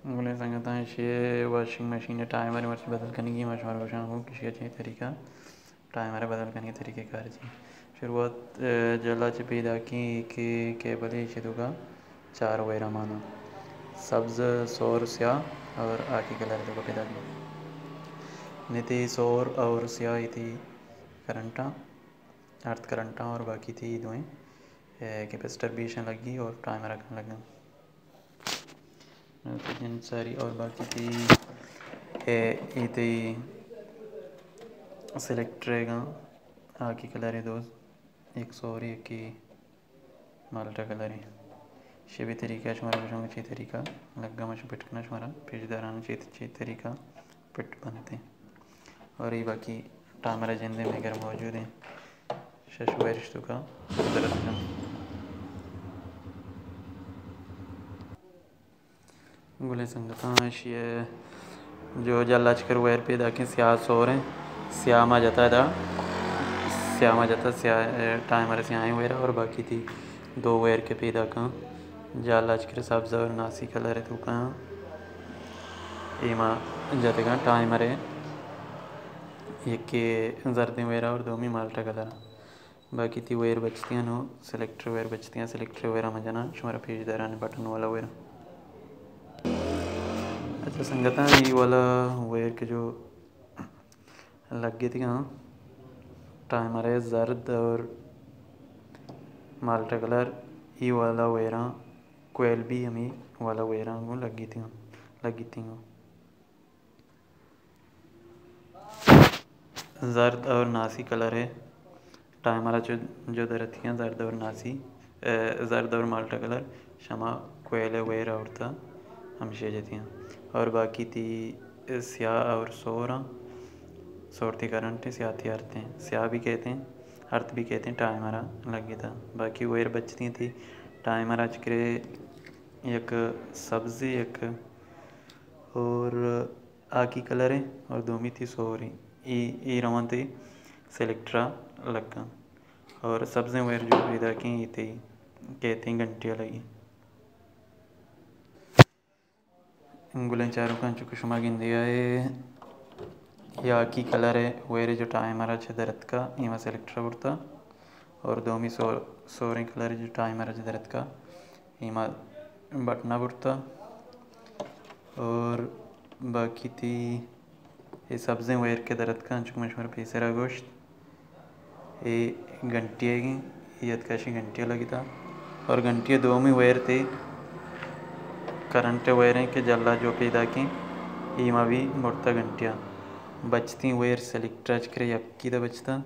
گلیں سنگتاں، ایشی ءِ واشنگ مشین ءِ ٹائمر مرچی بدل کنگی، ما شمارا گوشاں گوں کہ ایشی ءِ چے طریقہ، ٹائمر ءِ بدل کنگی طریقہ کار چی۔ شروعات، ءَ، جہلا چہ پیداکیں کہ کیبل ایشی توکا چار ویراں مانا، سبز، سور، سیاہ اور ہاکی کلر توکا پیداکیں۔ نی تئی سور اور سیاہ تئی کرنٹاں، ارتھ کرنٹاں اور باقی تئی دوئیں، ءَ، کیپیسٹر بیشاں لگی اور ٹائمر کن لگا۔ نو تو جن ساری اور باقی تئی، اے، اے تئی سلیکٹر ءَ گاں، ہاکی کلر ءَ دوز، ایک سوری، ایک کی مالٹا کلر ءَ۔ شے بھی طریقہ شمارا گوشاں چے طریقہ لگا، ما شو پٹ کنا شمارا پیش داراں چے، چے طریقہ پٹ بنتے۔ اور یہ باقی ٹائمر جندے میگر موجود ہیں۔ شش ویرش توکا درست کن۔ گلیں سنگتاں، ایشی ءَ جو جہلا چکر ویر پیداکیں سیاہ سور ہیں، سیاہ ما جتا دا، سیاہ ما جتا، سیاہ، اے، ٹائمر سیاہیں ویرا اور باقی تئی دو ویر کہ پیداکاں جہلا چکر سبز اور ناسی کلر توکا، اے ما جتگاں ٹائمر، یکے زردیں ویرا اور دومی مالٹا کلر۔ باقی تئی ویر بچتیاں، نو سلیکٹر ویر بچتیاں، سلیکٹر ویر ہم جناں، شمارا پیش داراں بٹن والا ویر۔ اچھا سنگتاں، یہ والا ویر کہ جو لگے تھے ہاں، ٹائمر ہے زرد اور مالٹا کلر، یہ والا ویراں کوئل بھی ہمیں والا ویراں گوں لگی تھی ہاں، لگی تھی ہاں۔ زرد اور ناسی کلر ہے۔ ٹائمر چو جو درتیاں زرد اور ناسی، اے، زرد اور مالٹا کلر، شما کوئل ویر آورتا ہمشی جتیاں۔ اور باقی تئی سیاہ اور سوراں، سور تئی کرنٹ سیاہ تئی ارتیں، سیاہ بھی کہتے ہیں، ارتھ بھی کہتے ہیں، ٹائمر لگی تھا۔ باقی ویر بچتی تھی، ٹائمر اچ کرے یک سبزی یک اور ہاکی کلر ہیں اور دومی تئی سور ہیں۔ ای، ای روان تئی سلیکٹرا لگا۔ اور سبزیں ویر جو پیدا کی، ای تئی کہتے ہیں گھنٹیاں لگی۔ گلیں چاروکاں چکو شما گندے آئے، یا ہاکی کلر ہے ویر جو ٹائمر چہ درتکا، ایما سلیکٹر برتا اور دومی سور، سوریں کلر جو ٹائمر چہ درتکا، ایما بٹنا برتا اور باقی تئی اے سبزیں ویر کہ درتکاں، چکو من شمارا پیسرا گوشت، اے گھنٹی ئیگیں، اے اتکا اشی گھنٹی لگتا اور گھنٹی دومی ویر تئی کرنٹ ویر ہیں کہ جلا جو پیدا کیں، ایما بھی مرتا گھنٹیاں۔ بچتیں ویر سلیکٹر اچ کرے یکی دا بچتا۔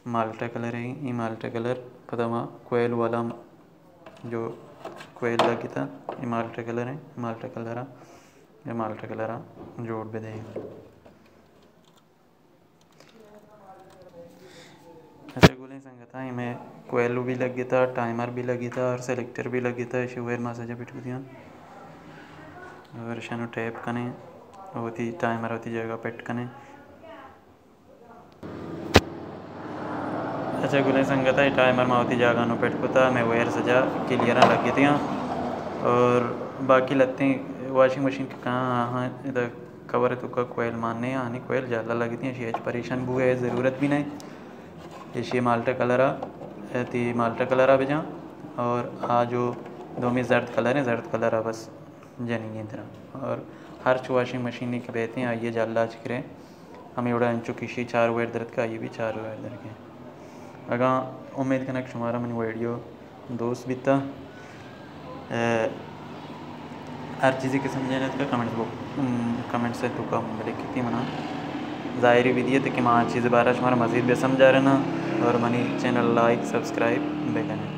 مالٹا کلر ہے، یہ مالٹا کلر۔ پدا ما کوئل والا جو کوئل لگتا، یہ مالٹا کلر ہے، مالٹا کلر ہے، یہ مالٹا کلر ہے، جوڑ بدے۔ اچھا گلیں سنگتاں، میں کوئل بھی لگتا، ٹائمر بھی لگتا اور سلیکٹر بھی لگتا، ایشی ویر ما سجا پٹ کتیاں اور شنو ٹیپ کنے، وتی ٹائمر وتی جگہ پٹ کنے۔ اچھا گلیں سنگت، اے ٹائمر ما وتی جاگہ نو پٹ کتا، میں ویر سجا کلیئراں لگتیاں اور باقی لتیں واشنگ مشین کہ کہاں آہاں ادا کور توکا کوئل ماننے، آنی کوئل جالا لگتیاں، ایشی ہچ پریشان بوگے ضرورت بھی نہیں۔ ایشی مالٹا کلرا، اے تئی مالٹا کلرا بجاں اور آ جو دومی زرد کلر ہیں، زرد کلرا بس جنگی طرح۔ اور ہرچ واشنگ مشین کہ بیتے ہیں، آئیے جالا چکرے ہمیں وڑا انچو کشی چار ویر درتکا، آئیے بھی چار ویر درکے۔ اگاں امید کنک شمارا منی ویڈیو دوست بیتا۔ اے، ہر چیزے کہ سمجھے نہ تکا کمنٹس بک-، ام، کمنٹس توکا لکھتی منا۔ ظاہری بھی دیے کہ ما چیز بارا شمارا مزید بھی سمجھا رہنا اور منی چینل لائک، سبسکرائب بکنے۔